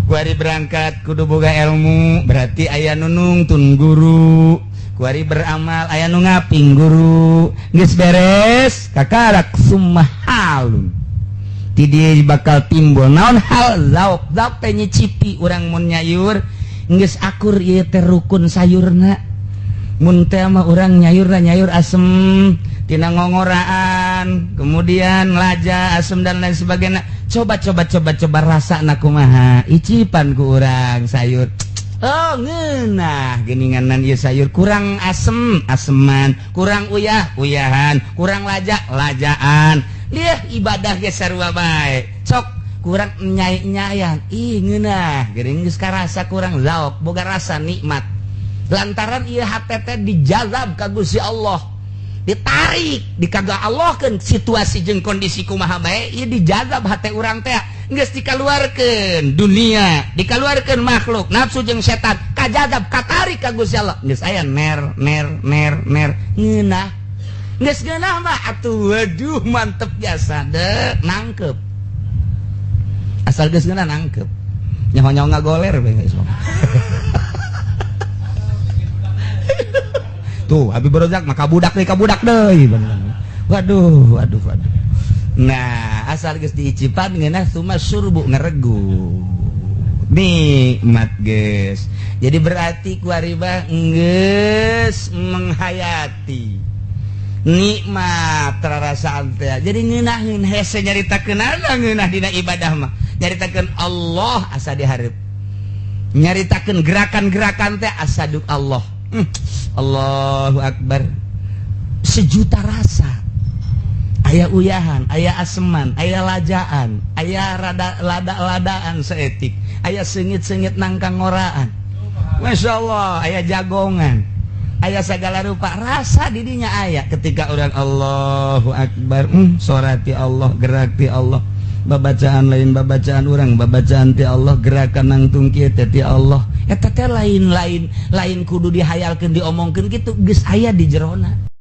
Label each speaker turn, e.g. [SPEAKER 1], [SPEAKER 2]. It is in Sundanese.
[SPEAKER 1] Kuari berangkat kudu boga ilmu, berarti aya nu nungtun guru. Kuari beramal aya nu ngaping guru. Geus beres kakarak summa halun. Ti dieu bakal timbul naon hal zauk. Zauk teh nyicipi urang mun nyayur geus akur ieu teh rukun sayurna. Mun teh mah urang nyayurna nyayur asem tina ngongoraan, kemudian laja asem dan lain sebagainya. Coba coba coba coba rasa na kumaha, icipan ku urang sayur. Oh, ngeunah geuninganan ieu sayur, kurang asem aseman, kurang uyah uyahan, kurang laja lajaan. Liah ibadah ge sarua bae. Sok kurang nyai-nyayan, ih ngeunah geuning geus karasa kurang zaok, boga rasa nikmat. Lantaran ieu hate teh dijazab ka Gusti Allah, ditarik dikaga Allah kan situasi jeung kondisi kumaha bae ieu dijazab hate urang teh, geus dikaluarkeun dunia, dikaluarkeun makhluk nafsu jeung setan, kajazab katarik ka Gusti Allah, geus aya ner ner ner ner ngeunah, geus ngeunah mah atuh waduh mantep biasa deh nangkep, asal geus ngeunah nangkep nyaho-nyaho ngagoler bae geus. Tuh Habib Rozak maka budak deui, kabudak deui. Waduh waduh waduh. Nah, asal geus diicipan ngeunah suma surbu ngeregu nikmat geus. Jadi berarti ku aribah geus menghayati nikmat rarasaan teh. Jadi ngeunaheun hese nyaritakeun ngeunah dina ibadah mah, nyaritakeun Allah asa dihareup, nyaritakeun gerakan-gerakan teh asa duk Allah. Allahu Akbar, sejuta rasa, aya uyahan, aya aseman, aya lajaan, aya rada lada-ladaan seetik, aya sengit-sengit nangkang ngoraan, Masya Allah, aya jagongan, aya segala rupa rasa didinya aya ketika orang Allahu Akbar. Sorati Allah, gerak ti Allah, babacaan lain babacaan orang, babacaan ti Allah, gerakan nangtung kieu teh ti Allah. Eta teh lain-lain lain kudu dihayalkeun diomongkeun kitu, geus aya di jerona.